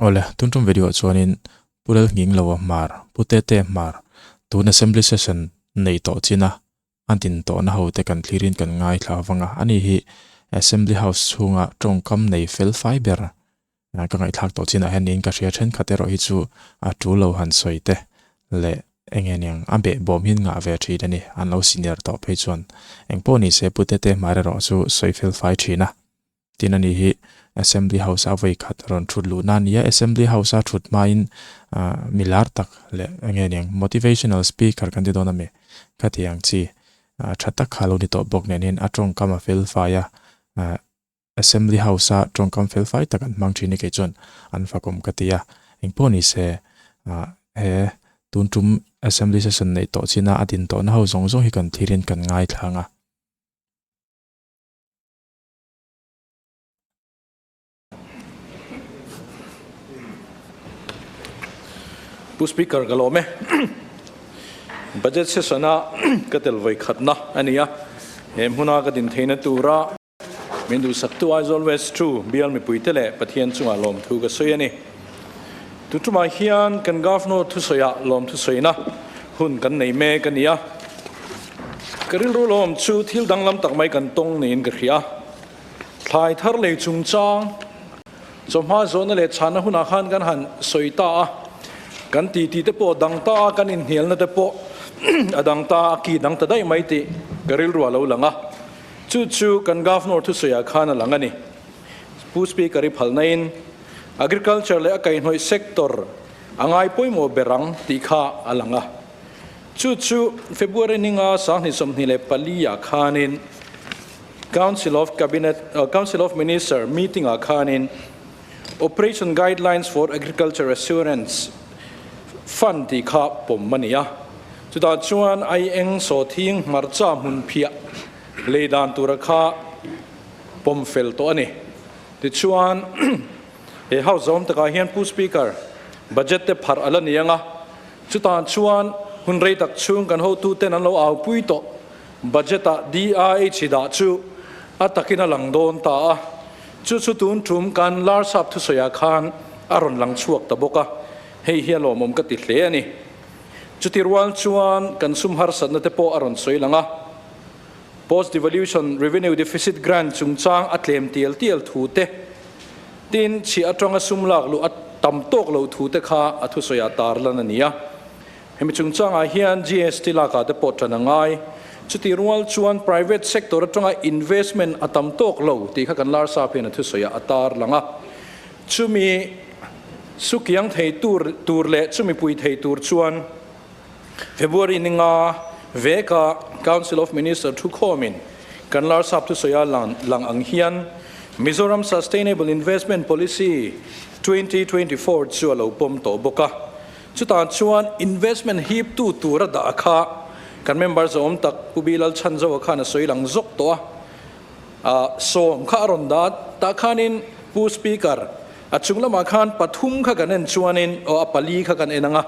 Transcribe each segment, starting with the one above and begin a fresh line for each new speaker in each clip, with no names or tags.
Awle, tun tum video ah chuanin Pu Lalngingloa Hmar, Pu Tete Hmar, tun Assembly Session neih tawh china a din tawhna ho te kan thlirin kan ngaithla avang a, ani hi Assembly House chhunga tawngkam nei fel fai ber ka ngaihthlak tawh chinah hian niin ka hria thenkhat erawh hi chu a tul lo han sawi te leh eng nge niang a behbawm hi an ngah ve thin a ni, an lo senior tawh phei chuan engpawh ni se Pu Tete Hmar erawh chu sawi fel fai thin a. Tin ani hi Assembly House a vawi khat rawn thut luhna a ni a, Assembly House a thut hmain mi lar tak leh eng nge niang motivational speaker kan ti dawn a mi khati ang chi tha tak kha lo ni tawh bawk nen hian a tawngkam a fel fai a, Assembly House a tawngkam fel fai tak an hmang thin hi kei chuan an fakawm ka ti a, engpawh ni se he tun tum Assembly session neih tawh china a din tawhna ho zawng zawng hi kan thirin kan ngaithlang a.
Pu Speaker ka lawm e. Budget session a ka tel vawi khatna a ni a, he hmuna ka din theihna tura min duhsaktu Aizawl West 2 bial mipuite leh Pathian chungah lawmthu ka sawi a ni. Tutumah hian kan Governor thusawiah lawmthu sawina hun kan nei mek a ni a. Ka rilru lawm chu thil danglam tak mai kan tawng niin ka hria. Thlai thar lei chungchang chawhma zawhna leh chhanna hunah khan kan han sawi ta a, kan titi te pawh a dang ta a, kan inhnialna te pawh a dang ta a, ki dang ta daih mai tih ka rilru a lo lang a. Chu chu kan Governor thusawiah khan a lang a ni. Pu Speaker i phalnain Agriculture leh a kaihhnawih sector a ngai pawimawh ber ang tih kha a lang a. Chu chu February ninga 2024 ah khanin Council of Cabinet, Council of Minister meeting ah khanin Operation Guidelines for Agriculture Assurance Fund tih kha pawm a ni a. Chutah chuan aieng sawthing hmarcha hmun phiah lei dan tura kha pawm fel tawh a ni. Tichuan he House zawm takah hian Pu Speaker, Budget te pharh a la ni ang a, chutah chuan hun rei tak chhung kan hotuten an lo aupui tawh Budget ah DIH dah chu a takin a lang dawn ta a, chu chu tun tum kan Larsap thusawiah khan a rawn lang chhuak ta bawk a, hei hi a lawmawm ka ti hle a ni. Chuti rual chuan kan sum harsatna te pawh a rawn sawi lang a, Post Devolution Revenue Deficit Grant chungchang a tlem tial tial thu te, tin chhiah atanga sum lak luh a tam tawk lo thu te kha a thusawiah tarlan a ni a. Hemi chungchangah hian GST lakah te pawh tan a ngai. Chuti rual chuan private sector atanga investment a tam tawk lo tih kha kan Larsap hian a thusawiah a tarlang a. Chumi sukiang thei tur tur leh chumi pui thei tur chuan February ninga veka Council of Minister thukhawmin kan Larsap thusawiah lang ang hian Mizoram Sustainable Investment Policy 2024 chu a lo pawm tawh bawk a. Chutah chuan investment hip tu tur a dah kha kan member zawm tak Pu Bilal Chhanzoa khan a sawi lang zawk tawh a, ah sawm kha a rawn dah tah khanin Pu Speaker a chung lamah khan pathum kha kan en chuanin aw a pali kha kan en ang a,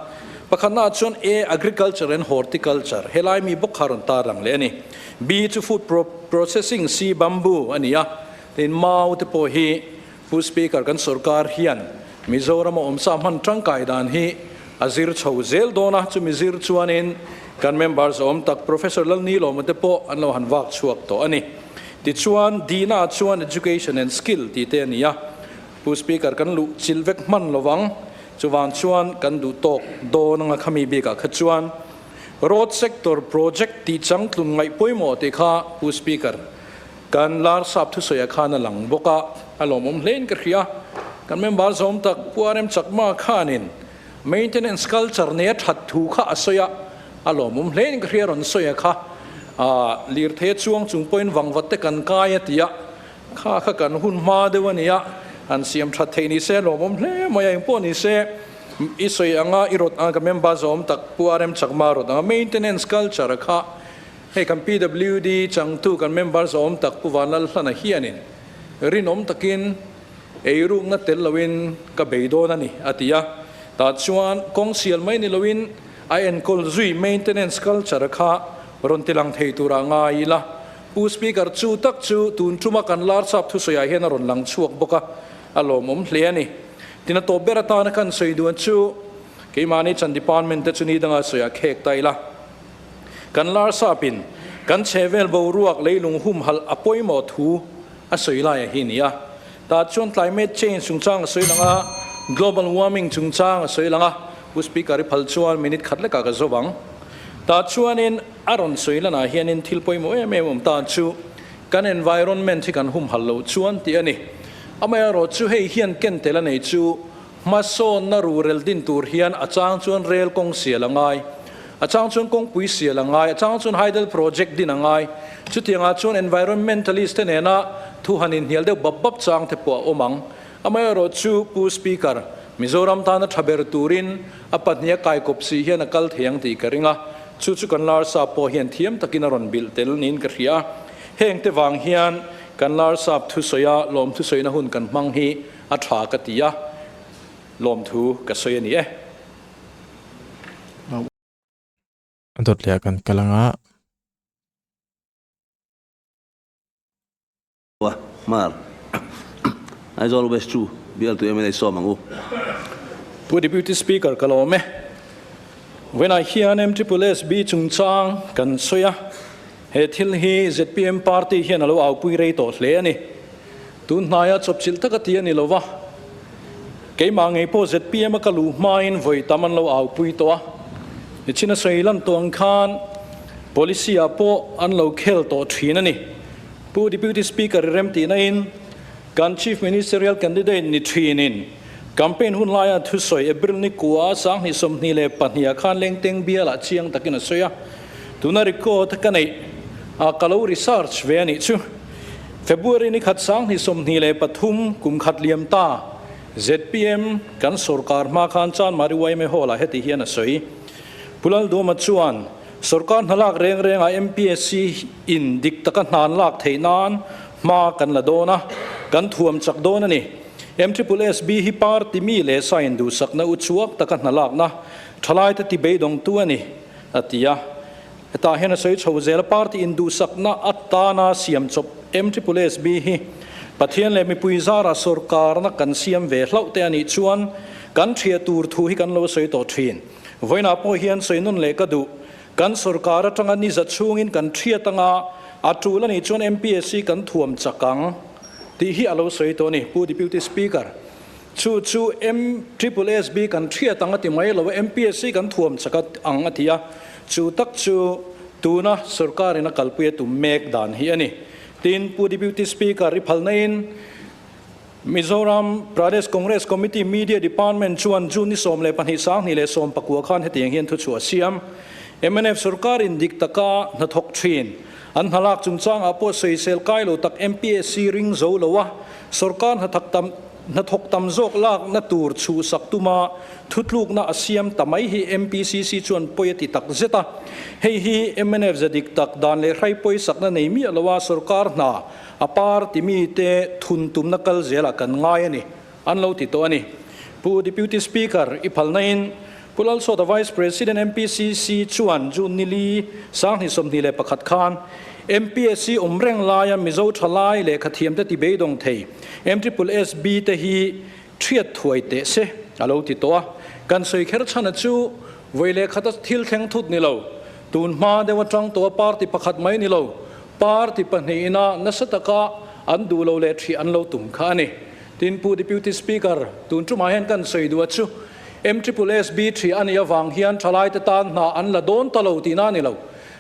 pakhatnaah chuan A Agriculture and Horticulture helai mi bawk kha a rawn tar lang leh a ni. B chu Food Processing C Bamboo a ni a, tin mau te pawh hi Pu Speaker, kan sorkar hian Mizoram a awmsa hman tangkai dan hi a zir chho zel dawn a, chumi zir chuanin kan members awm tak Professor Lalnilawma te pawh an lo han vak chhuak tawh a ni. Tichuan, Dina chuan Education and Skill tih te a ni a, Pu Speaker kan luh chilh vek hman lovang, chuvang chuan kan duh tawk dawn anga khami bikah kha chuan Road Sector Project tih changtlun ngaih pawimawh tih kha Pu Speaker, Kan Larsap thusawiah khan a lang bawk a, a lawmawm hlein ka hria. Kan member zawm tak Pu RM Chakma khanin maintenance culture nei a that thu kha a sawi a, a lawmawm hlein ka hria rawn sawi a kha. Lirthei a chuang chung pawhin vangvat te kan kai a ti a, kha kha kan hun hma deuh a ni a, han siam that theih ni se a lawmawm hle mai a, engpawh ni se i sawi anga i rawt anga ka member zawm tak Pu RM Chakma rawt anga maintenance culture kha Hei kan PWD changtu kan member zawm tak Pu Vanlalhlana hianin rinawm takin eirukna tel loin ka bei dawn a ni a ti a. Tah chuan kawng sial mai ni loin a enkawl zui maintenance culture kha rawn ti lang thei turah ngai ila. Pu Speaker chu tak chu tun tuma kan Larsap thusawiah hian a rawn lang chhuak bawk a, a lawmawm hle a ni. Tin a tawp ber atana kan sawi duan chu keimahni chan department te chu ni danga sawi ah khek ta ila. Kan larsapin kan chhehvel boruak leilung humhalh a pawimawh thu a sawi lai a hi ni a. Tah chuan climate change chungchang a sawi lang a, global warming chungchang a sawi lang a, Pu Speaker i phal chuan minute khat lekah ka zo ang. Tah chuanin a rawn sawi lanah hianin thil pawimawh em em awm tan chu kan environment hi kan humhalh loh chuan tih a ni. Amaherawh chu hei hian ken tel a nei chu Hmasawnna rurel din tur hian a chang chuan rel kawng sial a ngai, a chang chuan kawngpui sial a ngai, a chang chuan hydel project din a ngai. Chutiangah chuan environmentalist te nena thu han inhnial deuh bap bap chang te pawh a awm ang. Amaherawh chu Pu Speaker, Mizoram tana tha ber turin a pahniha kaikawp si hian a kal thei ang tih ka ring a, chu chu kan Larsap pawh hian thiam takin a rawn bilh tel niin ka hria a. Heng te vang hian kan Larsap thusawia lawm thusawina hun kan hmang hi A tha ka ti a, lawmthu ka sawi a ni e.
A dawt leh ah kan kal anga.
Hmar Aizawl West chu bialtu mla sawm ang u.
Pu Deputy Speaker ka lawm e. Vawiinah hian MSSB chungchang kan sawi a, he thil hi zpm party hian a lo aupui rei tawh hle a ni. Tun hnaia chawpchilh taka ti a ni lo va, keimah ngei pawh zpm a ka luh hmain vawi tam an lo aupui tawh a, nichina sawi lan tawh ang khan policy ah pawh an lo khel tawh thin a ni. Pu Deputy Speaker i remtihna in kan Chief Ministerial Candidate ni thinin campaign hun laia thusawi April ni kua 2022 ah khan Lengteng bialah chiang takin a sawi a, tuna record ka neih a ka lo research ve a nih chu. February ni khat 2023 kum khat liam ta zpm kan sorkar hma khan Chanmari yma Hall ah heti hian a sawi. Pu Lalduama chuan sorkar hna lak reng rengah MPSC in dik taka hnan lak theih nan hma kan la dawn a, kan thuam chak dawn a ni. MSSB hi party mi leh sa induhsakna uchuak taka hna lakna thalaite ti beidawngtu a ni, a ti a. Hetah hian a sawi chho zel a, party induhsakna atana siam chawp MSSB hi Pathian leh mipui zara sorkarna kan siam ve hlauh te a nih chuan kan ṭhia tur thu hi kan lo sawi tawh ṭhin. Vawiinah pawh hian sawi nawn leh ka duh. Kan sorkar aṭanga ni za chhungin kan ṭhiat anga a ṭul a nih chuan MPSC kan thuam chak ang tih hi a lo sawi tawh a ni, Pu Deputy Speaker. Chu chu MSSB kan hriat ang a ti mai lo a, MPSC kan thuam chak ang a ti a, chu tak chu tuna sorkarin a kalpui a tum mek dan hi a ni. Tin, Pu Deputy Speaker i phalnain Mizoram Pradesh Congress Committee Media Department chuan June ni 12 2019 khan hetiang hian thuchhuah a siam. Mnf sorkarin dik taka hnathawk thin an hnalak chungchangah pawh sawisel kai lo tak MPSC ring zo lo a, sorkar hnathak tam Hnathawk tam zawk lakna tur chhuhsak tuma thutlukna a siam ta mai hi MPCC chuan pawi a ti tak zet a. Hei hi mnf ze dik tak dan leh hrai pawisakna nei miah loa sorkar hna a party mite thun tumna kal zelah kan ngai a ni, an lo ti tawh a ni. Pu Deputy Speaker, i phalnain Pu Lalsawta Vice President MPCC chuan June ni li 2021 khan MPSC awm reng laia Mizo thalai lehkha thiamte ti beidawng thei MSSB te hi thiat thuai teh se a lo ti tawh a. Kan sawi kher chhana chu vawi lehkhata thil thleng thut ni lo, tun hma deuh atang tawha party pakhat mai ni lo, party pahnihina nasa taka an duh lo leh ṭhih an lo tum kha a ni. Tin Pu Deputy Speaker, tun ṭumah hian kan sawi duh a chu MSSB ṭhih a nih avang hian ṭhalaite tan hna an la dawn ta lo tihna a ni lo.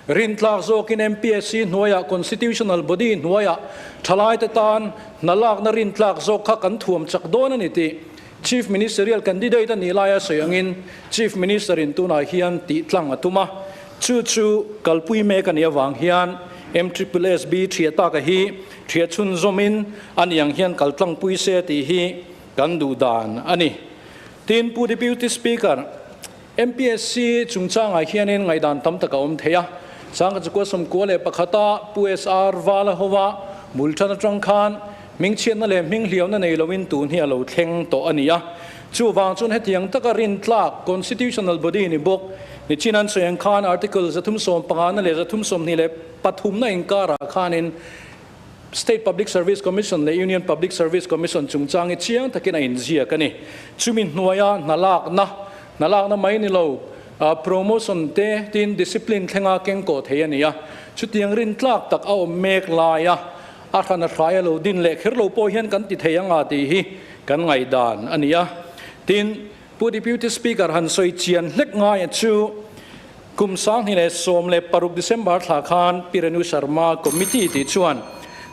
Rintlak zawkin MPSC hnuaiah Constitutional Body hnuaiah ṭhalaite tan hna lakna rintlak zawk kha kan thuam chak dawn a ni tih Chief Ministerial Candidate a nih laia sawi angin Chief Minister in tunah hian tih tlang a tum a, chu chu kalpui mek a nih avang hian MSSB ṭhiah taka hi ṭhiah chhunzawmin a ni ang hian kal tlangpui se tih hi kan duh dan a ni. Tin, Pu Deputy Speaker, MPSC chungchangah hianin ngaihdan tam tak a awm thei a. Sangha chukua 91 a Pu SR Vala hova bul tan atang khan hmingchhiatna leh hminghliauna nei loin tun hi a lo thleng tawh a ni a. Chuvang chuan hetiang taka rintlak Constitutional Body ni bawk nichin an sawi ang khan Article 315 na leh 323 na inkarah khanin. State Public Service Commission leh Union Public Service Commission chungchang hi chiang takin a inziak a ni. Chumi hnuaia hna lakna, hna lakna mai ni lo, promotion te tin discipline thlenga keng kawh thei a ni a. Chutiang rintlak tak a awm mek laia a hran a hrai a lo din leh kher lo pawh hian kan ti thei anga tih hi kan ngaihdan a ni a. Tin, Pu Deputy Speaker han sawi chian hlek ngaia chu kum 2016 December thla khan Pi Renu Sharma Committee tih chuan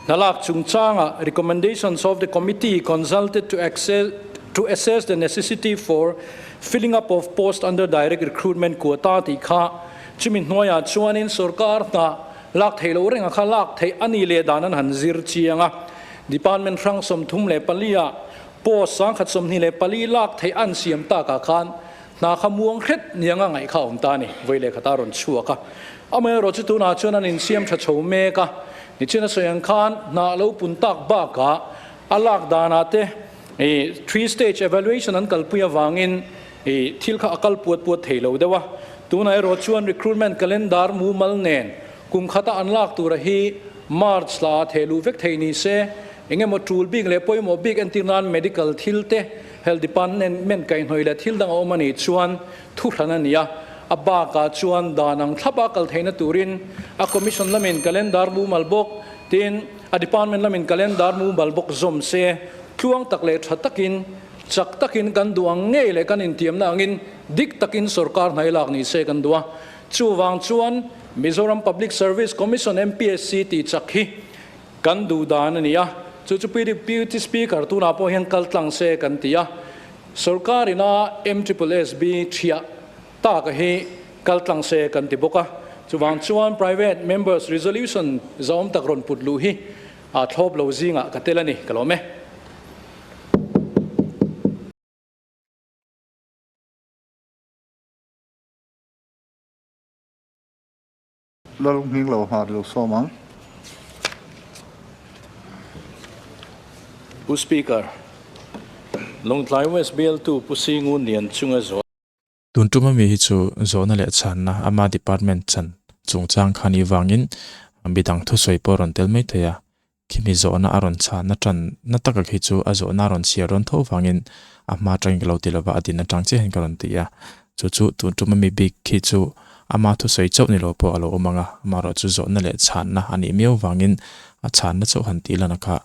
hnalak chungchanga recommendations of the committee consulted to access to assess the necessity for filling up of post under direct recruitment quota tih kha chumi hnuaiah chuanin sorkar hna lak theih loh renga kha lak theih a ni leh dan an han zir chiang a. Department hrang 34 ah Post 1024 lak theih an siam takah khan hna kha muang hret nianga ngaih kha a awm ta a ni, vawi leh khata rawn chhuak a. Amaherawh chu tunah chuan an insiam tha chho mek a, nichin a sawi ang khan hna a lo pun tak bakah a lak danah te three stage evaluation an kalpui avangin thil kha a kal puat puat thei lo deuh a. Tunah erawh chuan recruitment calendar mumal nen kum khata an lak tura hi March hla theh luh vek thei ni se, eng emaw tul bik leh pawimawh bik entir nan medical thil te, health department kaihhnawih leh thil dang a awm a nih chuan thu hran a ni a. A bakah chuan dan ang thlapa kal theihna turin a commission lamin calendar mumal bawk, tin a department lamin calendar mumal bawk zawm se, tluang tak leh tha takin, chak takin kan duh ang ngei leh kan intiamna angin dik takin sorkar hnai lak ni se kan duh a. Chuvang chuan Mizoram Public Service Commission, MPSC, tih chak hi kan duh dan a ni a, chu chu Deputy Speaker tunah pawh hian kal tlang se kan ti a, sorkar ina MSSSB thiah taka hi kal tlang se kan ti bawk a. Chuvang chuan Private Members Resolution zahawm tak rawn put luh hi a thlawp lo zingah ka tel a ni, ka lawm e.
Lal hming lo nghar lo sawm ang.
Pu Speaker, Lawngtlai West bialtu Pu Singun Lian chunga zawh.
Tun tum ami hi chu zawhna leh chhanna ama department chan chungchang kha ni vangin midang thusawi pawh a rawn tel mai thei a, Khimi zawhna a rawn chhahna tan na taka khi chu a zawhna a rawn chhiar rawn tho vangin a hma atangin ka lo ti lova, a din atang chiah hian ka rawn ti a. Chu chu tun tum ami bik khi chu ama thusawi chauh ni lo pawh a lo awm ang a, amaherawh chu zawhna leh chhanna a nih miau vangin a chhanna chauh han tih lan a kha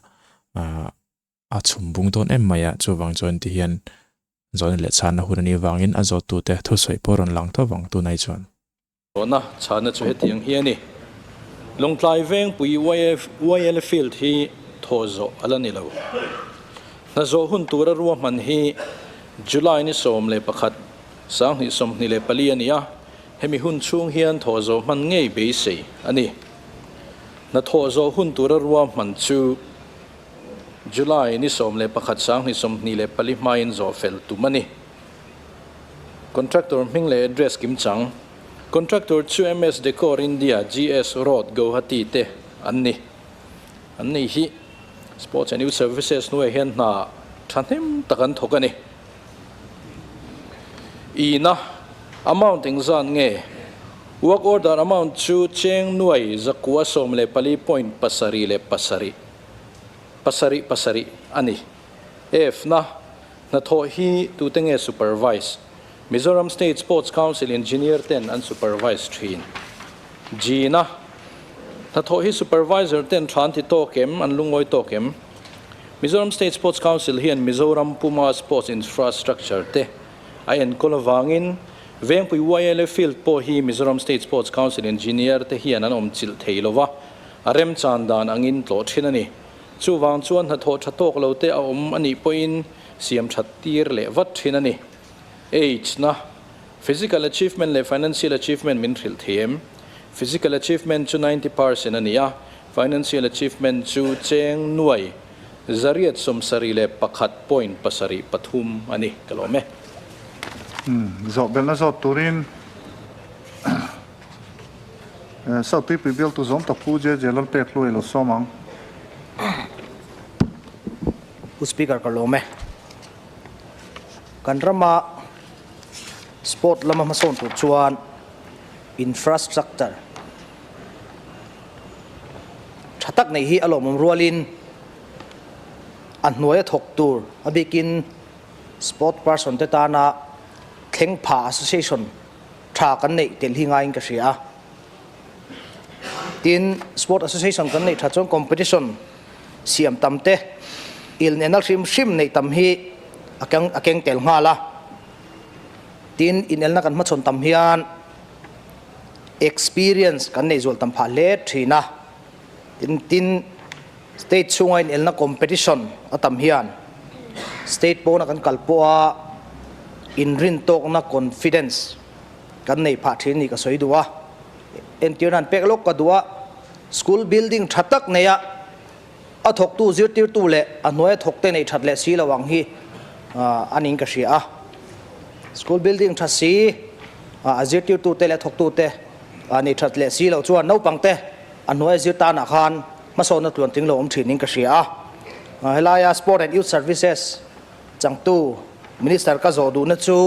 a chhum bung dawn em mai a, chuvang chuan ti hian zawhna leh chhanna hun a nih vangin a zawttute thusawi pawh a rawn lang tho vang tunai chuan.
Zawhna chhana chu hetiang hi a ni. Lawngtlai Vengpui YL Field hi thaw zawh a la ni lo. Hna zawh hun tura ruahman hi July ni 11, 2024 a ni a, hemi hun chhung hian thaw zawh hman ngei beisei a ni. Hna thawh zawh hun tura ruahman chu July ni 11, 2024 hmain zawh fel tum a ni. Contractor hming leh address kim chang. Contractor chu MS Decor India, GS Road, Guwahati te an ni. An ni hi Sports and Youth Services hnuaiah hian hna thahnem tak an thawk a ni. Ina amount engzan nge? Work order amount chu cheng nuai zakua 14.7 7 7 a ni. F na Hnathawh hi tute nge supervise? Mizoram State Sports Council Engineer ten an supervise thin. Gina, Hnathawh hi supervisor ten tha an ti tawk em? An lungawi tawk em? Mizoram State Sports Council hian Mizoram puma sports infrastructure te a enkawl avangin Vengpui YLA Field pawh hi Mizoram State Sports Council Engineer te hian an awmchilh thei lova, a remchan dan angin tlawh thin a ni. Chuvang chuan hnathawh tha tawk lo te a awm a nih pawhin siam that tir leh vat thin a ni. Age na, Physical achievement leh financial achievement min hrilh thei em? Physical achievement chu 90% a ni a, financial achievement chu cheng nuai 171.73 a ni. Ka lawm e.
Zawh belhna zawt turin South Tuipui bialtu zawm tak Pu JJ Lalpek Hluai lo sawm ang.
Pu Speaker ka lawm e. Kan rama sport lama hmasawn tur chuan infrastructure tha tak neih hi a lawmawm rualin a hnuaia thawk tur a bikin sport person te tana thleng pha association tha kan neih tel hi ngaiin ka hria a. Tin, sport association kan neih tha chuan competition siam tam te ilnena hrim hrim neih tam hi a keng a keng tel nghal a. Tin, inelna kan hmachhawn tam hian experience kan neih zual tam phah hle thin a. Tin, tin state chhunga inelna competition a tam hian state pawna kan kal pawha inrintawkna confidence kan nei phah thin ni ka sawi duh a. Entir nan pek lawk ka duh a, school building tha tak neia a thawktu zirtirtu leh a hnuaia thawkte neih that leh si lo ang hi a niin ka hria a. School building tha si a zirtirtute leh a thawktute neih that leh si loh chuan naupangte a hnuaia zir tanah khan hmasawnna tluan tling lo awm thinin ka hria a. Helaia Sport and Youth Services changtu Minister ka zawh duhna chu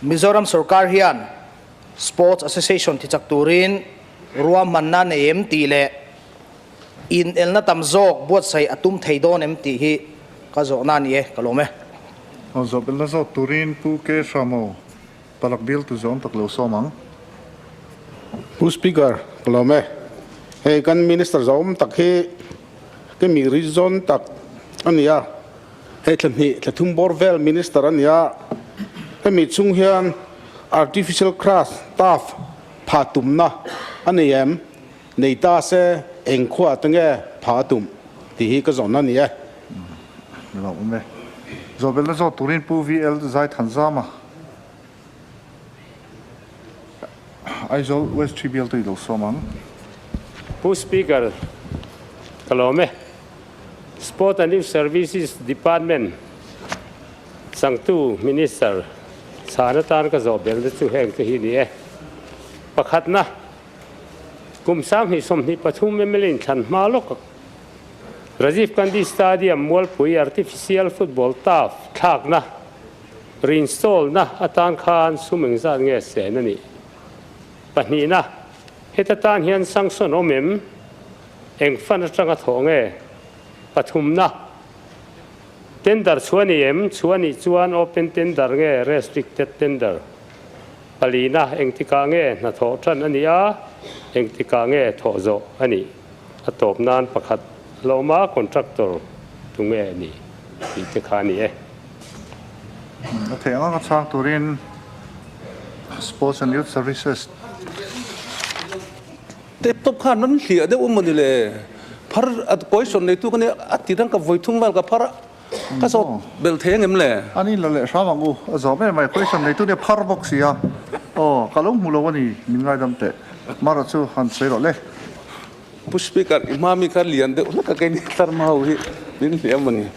Mizoram sorkar hian Sports Association tichak turin ruahmanna nei em tih leh inelna tam zawk buatsaih a tum thei dawn em tih hi ka zawhna a ni e, ka lawm e.
Aw zawhbelna zawk turin Pu K. Hramo Palak bial tu zawng tak lo sawm ang.
Pu Speaker, ka lawm e. Hei kan Minister zawm tak hi ka mi ri zawn tak a ni a. Hei thla hnih, thla thum bawr vel Minister a ni a. Hemi chhung hian artificial grass, turf, pha tumna a nei em? Nei ta se eng khuah te nge pha a tum tih hi ka zawn a ni e.
Lo awm e. Zawhbelna zawt turin Pu VL Zaithanzama, Aizawl West Tribial tui lo sawm ang.
Pu Speaker, ka lawm e. Sport and Youth Services Department changtu Minister chhan atan ka zawhbelna chu heng te hi ni e. Pakhatna. Kum 2023 mla in thlan hma lawk Rajiv Gandhi Stadium Mualpui Artificial Football Turf thlakna reinstall-na atan khan sum engzat nge sen a nih? Pahnihna, heta tan hian sanction awm em? Eng fund atanga thawh nge? Pathumna, tender chhuah a ni em? Chhuah a nih chuan open tender nge restricted tender? Palina, engtikah nge hnathawh tan a nih a, engtikah nge thawh zawh a nih? A tawp nan pakhat lawma contractor tu nge a nih tih te kha a ni e.
A theih ang anga chhang turin Sports and Youth Services.
Laptop khan an hliah deuh emaw ni le? Phar a question neitu ka nia, a ti rang ka vawi thum vel ka phar a. Ka zawt bel thei angem le?
Ani la leh hram ang u, a zawm em mai, question neitu nia phar bawk si a, aw ka lo hmu lo a ni, min ngaidam teh, Mara chu han sawi rawh le.
Pu Speaker, i hma mi kha lian deuh hlek a keini tlarma ho hi min hliam a ni.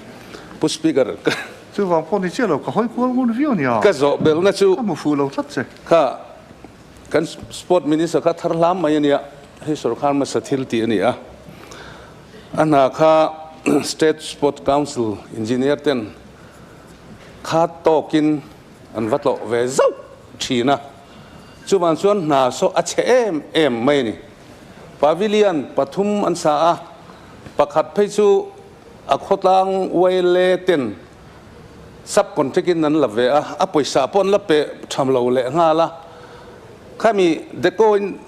Pu Speaker, ka.
Chuvang pawh ni chiah lo, ka hawi kual ngun viau a nia.
Ka zawh belna chu.
Ka hmu fuh lo tlat che.
Kha kan Sport Minister kha thar hlam mai a nia, hei sorkar hmasa thil tih a ni a. A hna kha State Sport Council Engineer ten kha tawkin an va tlawh ve zauh thin a, chuvang chuan hna saw a chhe em em mai a ni. Pavilion pathum an sa a, pakhat phei chu a khawtlang YLA ten sub contract in an la ve a, a pawisa pawh an la pe tham lo leh nghal a. Khami Deco in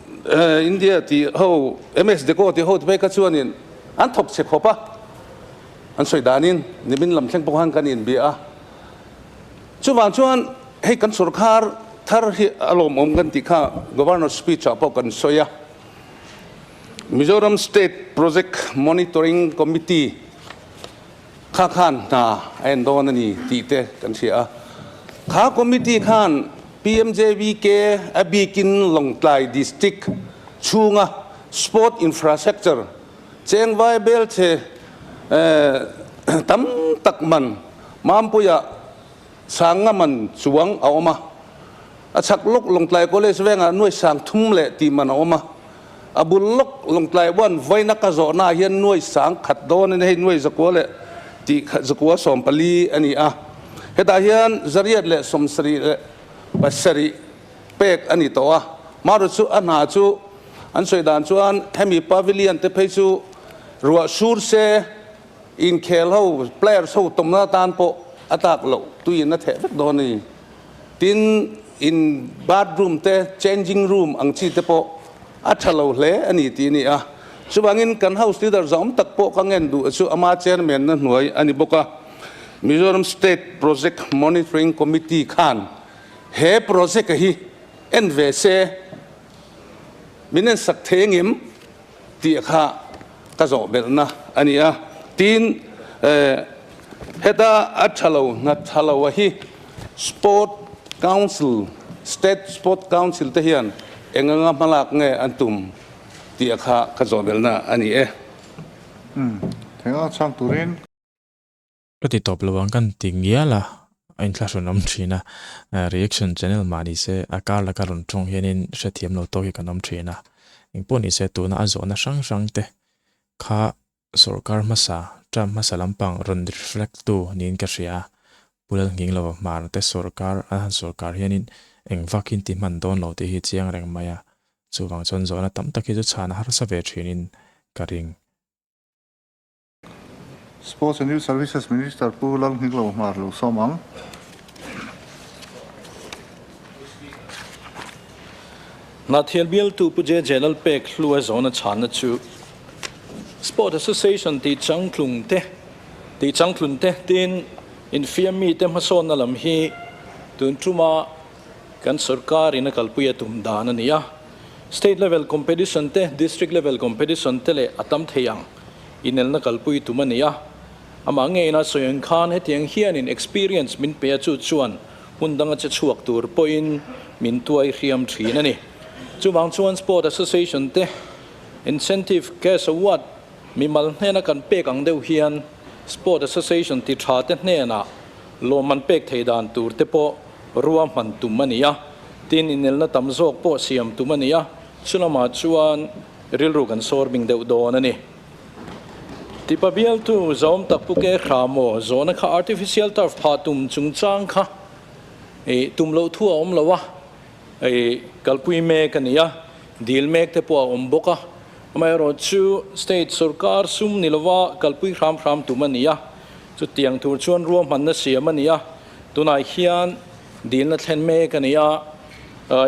India tih ho, MS Deco tih ho te phei kha chuanin an thawk chhe khawp a, an sawi danin nimin lam thleng pawh khan kan inbia a. Chuvang chuan hei kan sorkar thar hi a lawmawm kan tih kha Governor speech ah pawh kan sawi a. Mizoram State Project Monitoring Committee Kha khan hna a en dawn a ni tih te kan hria a. Kha committee khan PMJVK a bikin Lawngtlai District chhunga sport infrastructure chengvai belchhe tam tak man Mampuia sanga man chuang a awm a. A chhak lawk Lawngtlai College vengah nuai sang thum leh tih man a awm a. A bul lawk Lawngtlai One vawiina ka zawhnaah hian nuai sang khat dawn a ni, hei nuai zakua leh tih khat zakua 14 a ni a. Hetah hian zariat leh 77 pek a ni tawh a. Maru chu a hna chu An sawi dan chuan hemi pavilion te phei chu ruah sur se inkhel ho players ho tawmna atan pawh a tlak loh tuiin a theh vek dawn a ni. Tin, in bathroom te changing room ang chi te pawh a tha lo hle a ni tih a ni a. Chuvangin kan House Leader zawm tak pawh ka ngen duh chu ama Chairman na hnuai a ni bawk a. Mizoram State Project Monitoring Committee khan he project a hi en ve se min en sak thei angem tih kha ka zawh belhna a ni a. Tin, heta a tha lo hna tha lo a hi Sport Council, State Sport Council te hian eng anga hmalak nge an tum tih kha ka zawh belhna a ni e.
Umm, theng a chhang turin.
Ka ti tawp lo ang kan ti ngial a, a inthlahrun awm thin a, reaction channel mah ni se a kar laka rawn tawng hianin hrethiam lo tawk hi kan awm thin a, engpawh ni se tuna a zawhna hrang hrang te kha sawrkar hmasa, term hmasa lampang rawn reflect tu niin ka hria a, Pu Lalnghinglova hmar te sawrkar an han sawrkar hianin eng vak hi an ti hman dawn lo tih hi chiang reng mai a, chuvang chuan zawhna tam tak hi chu chhan a harsa ve thinin ka ring.
Sports and Youth Services Minister Pu Lalnghinglova hmar lo sawm ang.
Hnahthial bialtu Pu JJ Lalpek hlua zawhna chhanna chu Sport Association tih changtlung te tih changtlun te tin infiam mite hmasawnna lam hi tun tuma kan sorkar in a kalpui a tum dan a ni a. State level competition te, district level competition te leh a tam thei ang. Inelna kalpui tum a ni a, amah ngeiin a sawi ang khan hetiang hianin experience min pe a chu chuan hmun danga che chhuak tur pawhin min tuai hriam thin a ni. Chuvang chuan Sport Association te incentive cash award mimal hnena kan pek ang deuh hian Sport Association ti tha te hnenah lawmman pek thei dan tur te pawh ruahman tum a ni a, tin inelna tam zawk pawh siam tum a ni a, chulamah chuan Rilru kan sawr bing deuh dawn a ni. Tipa bialtu zawm tak pu ke hra maw zawhna kha artificial turf phah tum chungchang kha i tum loh thu a awm lo a, i kalpui mek a ni a, dil mek te pawh a awm bawk a. Amaherawhchu state sorkar sum ni lova kalpui hram hram tum a ni a, chutiang tur chuan ruahmanna siam a ni a, tunah hian dilna thlen mek a ni a,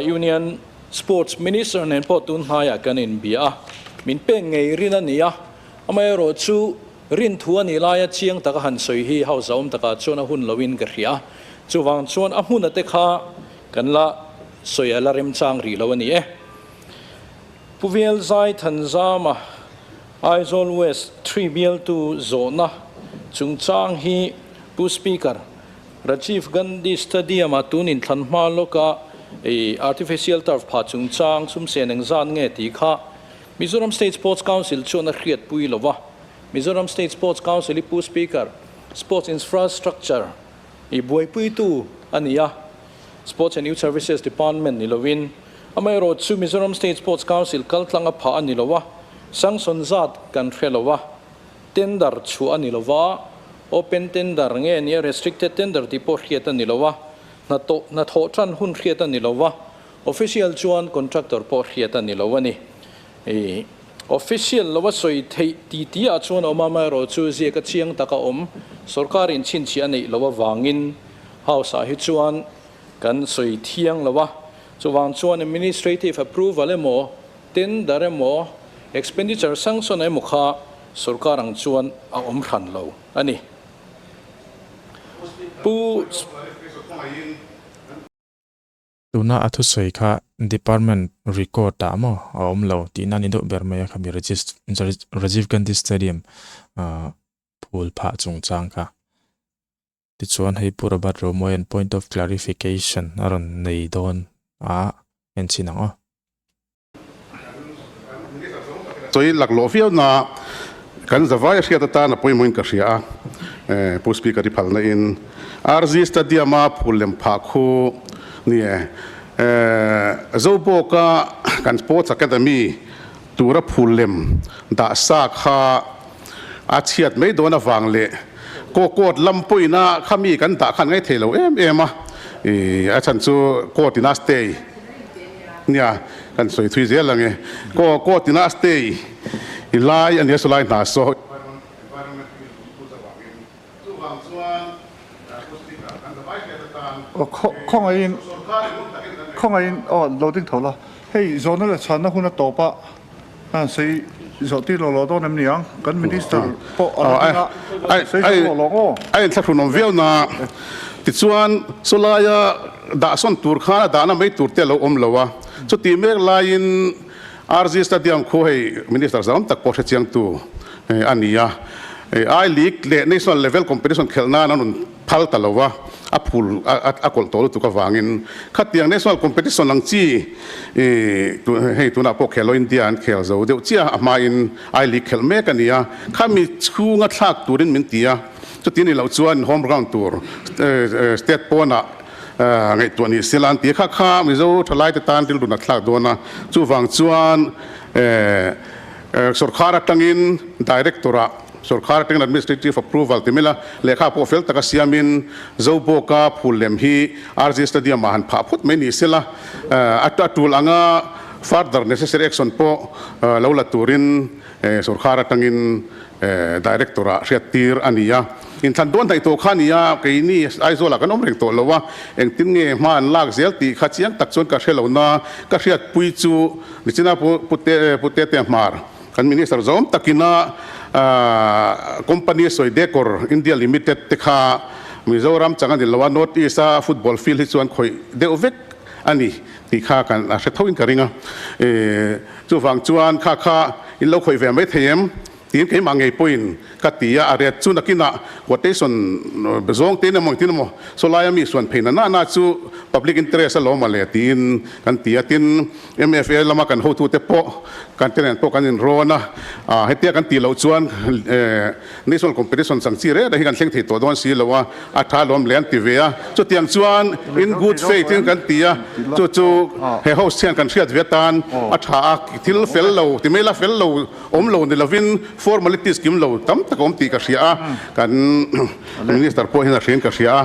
Union Sports Minister nen pawh tun hnaiah kan inbia a, min pek ngei rin a ni a, amaherawhchu rin thu a nih laia chiang taka han sawi hi House a awm takah chuan a hun loin ka hria. Chuvang chuan a hmuna te kha kan la sawi a la remchang rih lo a ni e. Pu Velzai Thanzama, Aizawl West Three bialtu zawhna chungchang hi Pu Speaker, Rajiv Gandhi Stadium-a tun inthlan hma lawka i artificial turf phah chungchang sumsen engzat nge tih kha Mizoram State Sports Council chuan a hriatpui lo va. Mizoram State Sports Council i Pu Speaker, Sports Infrastructure i buaipuitu a ni a, Sports and Youth Services Department ni lovin, amaherawhchu Mizoram State Sports Council kaltlanga phah a ni lo a, sanction zat kan hre lo a. Tender chhuah a ni lo va, open tender nge nia restricted tender tih pawh hriat a ni lo a, hnathawh hnathawh tan hun hriat a ni lo va, official chuan contractor pawh hriat a ni lo a ni. I official lo a sawi theih ti ti ah chuan awm a, amaherawhchu ziak a chiang tak a awm, sorkar in chhinchhiah a neih loh avangin house ah hi chuan kan sawi thiang lo a, chuvang chuan administrative approval emaw, Tender emaw, expenditure sanction emaw kha sorkar ang chuan a awm hran lo a ni. Pu.
Tuna a thusawi kha department record ah maw a awm lo tihna a ni deuh ber mai a khami Rajiv Gandhi Stadium phul phah chungchang kha. Tichuan hei Pu Robert Romawia'n point of clarification a rawn nei dawn a en chhin ang aw.
Sawi laklawh viau na kan zavai a hriat atan a pawimawhin ka hria a, Pu Speaker i phalna in RZ Stadium a phul lem phah khu ni e. Zobawka kan Sports Academy tura phul lem dah sa kha A chhiat mai dawn avang leh kaw court lam pawhin a khami kan dah khan ngaithei lo em em a, ih a chhan chu court in a stay. Nia, kan sawi thui zel ang e. Kaw kaw tina stay i lai a nia saw lai hna saw.
Aw khawngaihin khawngaihin aw lo ding tho la hei zawhna leh chhanna hun a tawp a han sawi zawh tir lo lo dawn em ni ang kan minister pawh a la ding a sawi zawh lo lawng aw.
A inthlahrunawm viau na tichuan sawlaia dahsawn tur khan a dahna mai tur te a lo awm lo a chutih mek laiin RG Stadium khu hei Minister zam tak pawh hrechiangtu a ni a, I League leh National Level Competition khelh nan an rawn phal ta lo a, a phul a kawlh tawh lutuk avangin khatiang National Competition ang chi hei tunah pawh Khelo India an khel zo deuh chiah a hmain I League khelh mek a ni a, khami chhunga thlak turin min ti a, chuti ni loh chuan home ground tur state pawnah Ngaihtuah ni sela an ti a, kha kha Mizo thalaite tan rilru nat thlak dawn a, chuvang chuan sawrkhar atangin Director-ah sawrkhar atangin Administrative Approval ti mai la, lehkha pawh fel taka siamin Zobawka phul lem hi RG Stadium-ah han phah phawt mai ni sela, a tul anga further necessary action pawh lo la turin sawrkhar atangin Director-ah hriattir a ni a. Inthlan dawn hnaih tawh kha a ni a, keini Aizawlah kan awm reng tawh lo a, engtin nge hma an lak zel tih kha chiang tak chuan ka hre lo na, ka hriatpui chu Nichina Pu Tete Hmar kan Minister zawm takina company sawi Decor India Limited te kha Mizoram chang a ni lo a, North East a football field hi chuan khawih deuh vek a ni tih kha kan hre thoin ka ring a. Chuvang chuan kha kha in lo khawih ve mai thei em? Tiin keimah ngei pawhin ka ti a, a ret chu nakinah quotation zawng te emaw engtin emaw sawlaia mi suan phei na na na chu public interest a lawm a le tiin kan ti a, tin MFA lama kan hotute pawh kan te nen pawh kan inrawn a, hetia kan tih loh chuan national competition chang chi reng reng hi kan thleng thei tawh dawn si lo a, a tha lawm le an ti ve a, chutiang chuan in good faith in kan ti a, chu chu he host hian kan hriat ve atan a tha a, thil fel lo ti mai la fel lo awm lo ni lovin formalities kim lo tam tak a awm tih ka hria a, kan minister pawh hian a hriain ka hria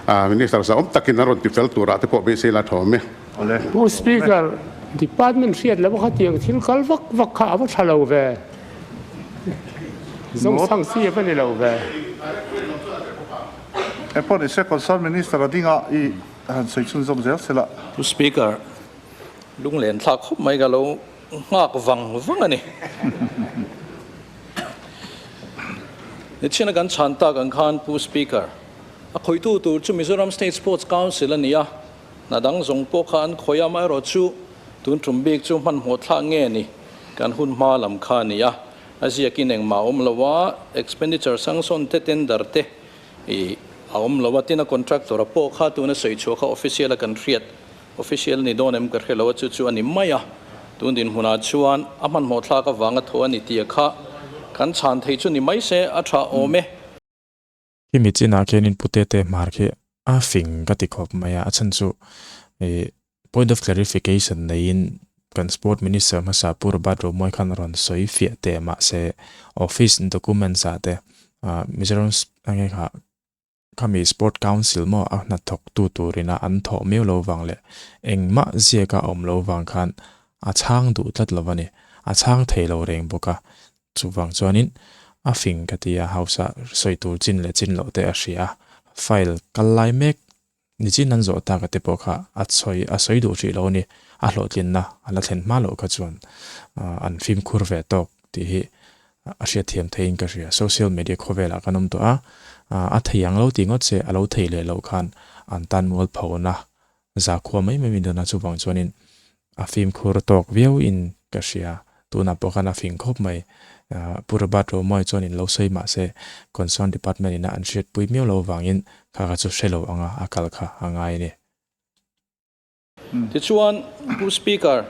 a, minister zahawm takin a rawn ti fel turah te pawh beisei la tha awm e.
Pu Speaker, Department hriat lo kha tiang thil kal vak vak kha a va tha lo ve. Zawng sang chi a va ni lo ve.
Engpawh ni se Concern Minister a ding a i han sawi chhunzawm zel se la.
Pu Speaker, lunglen thlak khawp mai ka lo nghak vang vang a ni. Nichina kan chhan tak ang khan Pu Speaker, a khawitu tur chu Mizoram State Sports Council a ni a, Hna dang zawng pawh kha an khawi a, amaherawhchu tun tum bik chu hmanhmawh thlak nge ni? Kan hun hma lam kha a ni a, a ziakin engmah a awm lo a, expenditure sanction te tender te ih a awm lo a, tin a contractor a pawh kha tuna sawi chhuah kha official a kan hriat, official ni dawn em ka hre lo a, chu chu a ni mai a, tun dinhmunah chuan a hmanhmawh thlak avanga thaw a ni tih kha kan chhan thei chu ni mai se a tha awm e.
Khimi chinah khianin Pu Tete Hmar khi a fing ka ti khawp mai a, a chhan chu ih point of clarification neiin kan sport minister hmasa Pu Robert Romawia khan a rawn sawi fiah teh mahse office documents ah te ah Mizoram enge kha khami sport council maw a hnathawk tu turin a an thawh miau lo vang leh engmah ziak a awm lo vang khan a chhang duh tlat lo a ni, a chhang thei lo reng bawk a. Chuvang chuanin a fing ka ti a, house ah sawi tur chin leh chin loh te a hria a, file kal lai mek ni chin an zawh tak a te pawh kha a sawi a sawi duh hrih lo a ni, a hlawhtlinna a la thlen hma loh kha chuan an fimkhur ve tawk tih hi a hriatthiam theiin ka hria. Social media khawvelah kan awm tawh a, a thei ang lo tih ngawt se a lo thei leh loh khan an tan mualphona Zakhua mai mai min dawn a, chuvang chuanin a fimkhur tawk viau in ka hria. Tunah pawh khan a fing khawp mai. Pu Robert Romawia chuan in lo sawi mah se concern department ina an hriatpui miau lo vangin kha kha chu hre lo anga a kal kha a ngai a ni.
Tichuan, Pu Speaker,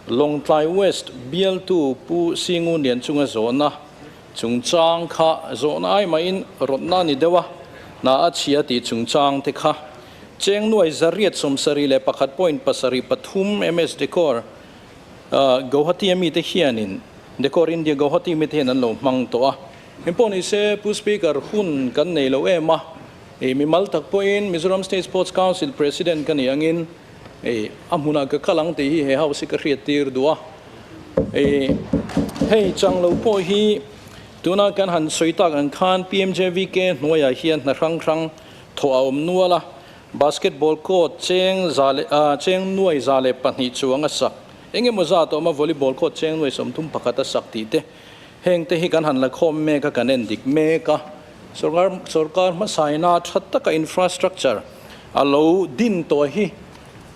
Lawngtlai West bialtu Pu Singu Lianchunga zawhna chungchang kha zawhna ai mahin rawtna a ni deuh a, hna a chhia tih chungchang te kha Cheng nuai zariat 71 point pasarih pathum MS Decor Gauhati a mite hianin Decor India Gauhati mite hian an lo hmang tawh a. Engpawh ni se Pu Speaker hun kan nei lo em a, i mimal tak pawhin Mizoram State Sports Council President ka nih angin Hei a hmunah ka kal ang tih hi he house hi ka hriat tir duh a. Hei hei chang lo pawh hi tuna kan han sawi tak ang khan PMJVK hnuaiah hian hna hrang hrang thawh a awm nual a. Basketball court cheng za leh cheng nuai 102 chuang a sak. Eng emaw zat a awm a, volleyball court cheng nuai 31 a sak tih te. Heng te hi kan han la khawm mek a, kan en dik mek a. Sorkar sorkar hmasaina tha taka infrastructure a lo din tawh hi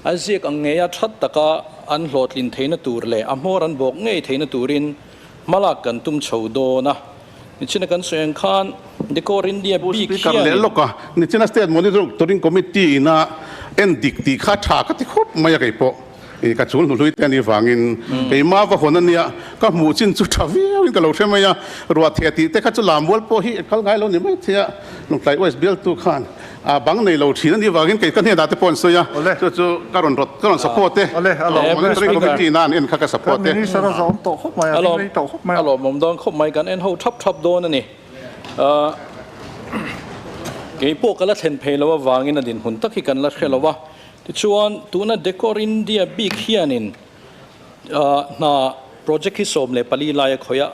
a ziak ang ngeia tha taka an hlawhtlin theihna tur leh a hmawr an bawk ngei theihna turin hmalak kan tum chho dawn a. Nichina kan sawi ang khan Decor India
Pu
bik
Speaker leh
hianin.
lawk a, nichina State Monitoring Committee ina en dik tih kha tha ka ti khawp mai a keipawh. I ka chul hnuhlui te anih vangin keimah va hawn ania ka hmuh chin chu tha viauin ka lo hre mai a, ruah theh tih te kha chu lammual pawh hi kal ngai lo ni mai thei a, Lungtlai West bialtu khan a bang nei lo thin anih vangin kei ka hnenah te pawh an sawi a, chu chu ka rawn rawt ka rawn support e, Monitoring Committee ina an en kha ka support e.
A lawmawm dawn khawp mai, kan en ho thap thap dawn a ni. Keipawh ka la thlen phei lo avangin a dinhmun tak hi kan la hre lo a. Tichuan, tuna Decor India bik hianin hna project hi 14 lai a khawih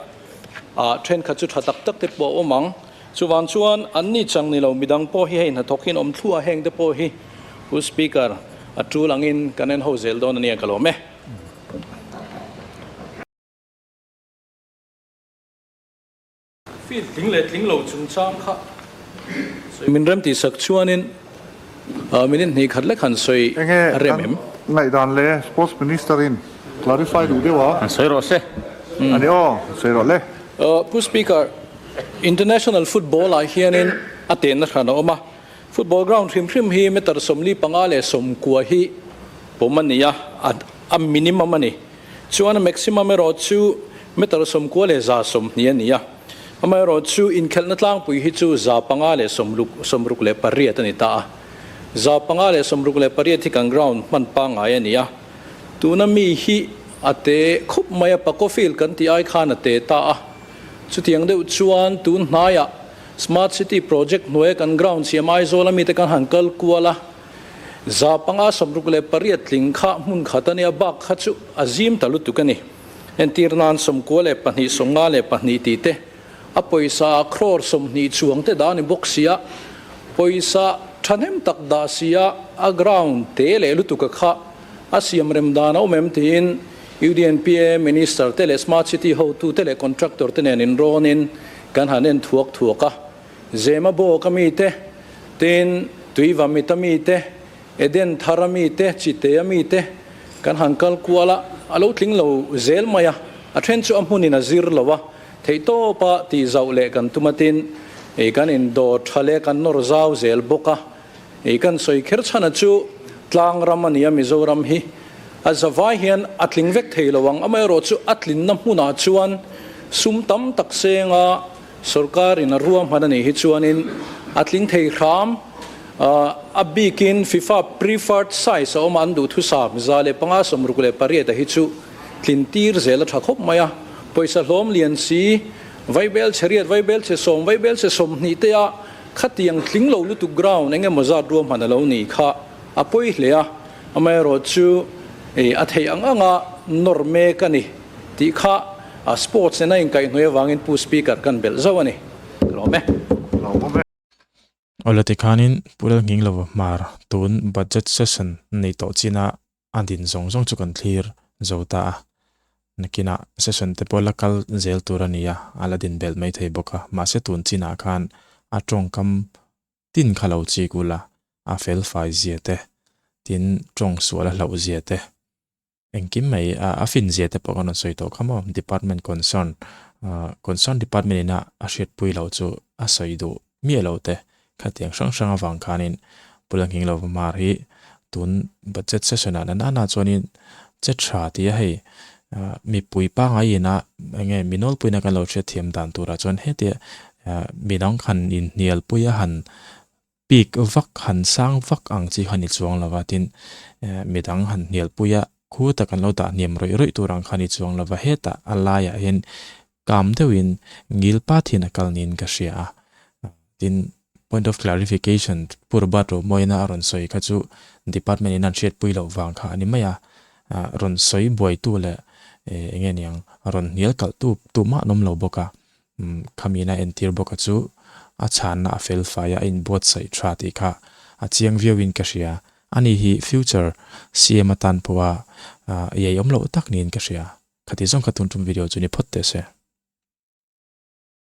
a, thenkhat chu tha tak tak te pawh a awm ang. Chuvang chuan an ni chang ni lo midang pawh hi hei hnathawk hian awm thluah heng te pawh hi Pu Speaker a tul angin kan en ho zel dawn a nia ka lawm e. Field tling leh tling lo chungchang kha sawi min rem tih sak chuanin minute hnih khat lek han sawi
Enge
a rem
kan
em?
ngaihdan leh Sports Minister in clarify duh deuh a.
Han sawi rawh se.
A ni aw, sawi rawh le.
Pu Speaker, International football ah hianin a tehna hran a awm a. Football ground hrim hrim hi meter 45 leh 90 hi pawm a ni a, a minimum a ni. Chuan a maximum erawh chu meter 90 leh 120 a ni a, amaherawhchu inkhelhna tlangpui hi chu 568 a ni ta a. 568 hi kan ground hman pangngai a ni a, tuna mi hi a te khup mai a, Paco Field kan tih ai khan a te ta a. Chutiang deuh chuan tun hnaiah Smart City project hnuaia kan ground siam Aizawl ami te kan han kal kual a, 568 tling kha hmun khat a nia, bak kha chu a zim ta lutuk a ni. Entir nan 92, 52 tih te, a pawisa crore 20 chuang te dah a ni bawk sia, pawisa thahnem tak dah sia a ground te leh lutuk a kha a siam rem dan a awm em tiin UDNPA Minister te leh Smart City hotu te leh contractor te nen inrawnin kan han en thuak thuak a. Zema bawk a mi te, tin Tuivamit a mi te, Eden thar a mi te, Chite a mi te kan han kal kual a, a lo tling lo zel mai a, a then chu a hmunin a zir lo a, theihtawpa tih zauh leh kan tum a tin kan indawr tha leh kan nawr zau zel bawk a, kan sawi kher chhan a chu tlang ram a ni a Mizoram hi a zavai hian a tling vek thei lo ang, amaherawhchu a tlinna hmunah chuan sum tam tak senga Sorkarin a ruahman a nih hi chuanin a tling thei hram. A bikin FIFA preferred size a awm a, an duhthusam 568 a hi chu tlin tir zel a tha khawp mai a. Pawisa hlawm lian si, vaibel chhe riat, vaibel chhe sawm, vaibel chhe 20 te a khatiang tling lo lutuk ground eng emaw zat ruahman a lo nih kha a pawi hle a. Amaherawhchu a theih ang anga nawr mek a ni tih kha A sports nen a inkaihhnawih avangin Pu Speaker kan belh zauh a ni. Ka lawm e.
Awle tikhanin Pu Lalnghinglova hmar tun budget session nei tawh china a din zawng zawng chu kan thlir zo ta a. Nakinah session te pawh la kal zel tur a ni a, a la din belh mai thei bawk a. Mahse tun chinah khan a tawngkam tin kha lo chik ula, a felfai zia te, tin tawng sual a hlauh zia te, Engkim mai a fin zia te pawh kan rawn sawi tawh kha maw? Department concern, concern department ina a hriatpui loh chu a sawi duh miah lo te. Khatiang hrang hrang avang khanin Pu Langhing Lova Hmar hi tun budget session ah nana na chuanin che tha tia hei mipui pangngai ina enge mi nawlpuina kan lo hriatthiam dan turah chuan hetia midang han inhnialpui a han Pik vak han sang vak ang chi kha ni chuang lova, tin midang han hnialpui a, khu tak an lo dah hniam rawih rawih tur ang kha ni chuang lova, hetah a laiah hian kam deuhin ngil pat hian a kal niin ka hria a, tin. Point of clarification, Pu Robert Romoina a rawn sawi kha chu department in an hriatpui loh vang kha a ni mai a, rawn sawi buaitu leh eng nge niang rawn hnial kalhtu tumah an awm lo bawk a, khamina entir bawk a chu a chhanna a fel fai a, a inbuatsaih tha tih kha a chiang viauin ka hria. Ani hi future CM atan pawha iai awm loh tak niin ka hria. Khati zawng kha tun tum video chu ni phawt teh se.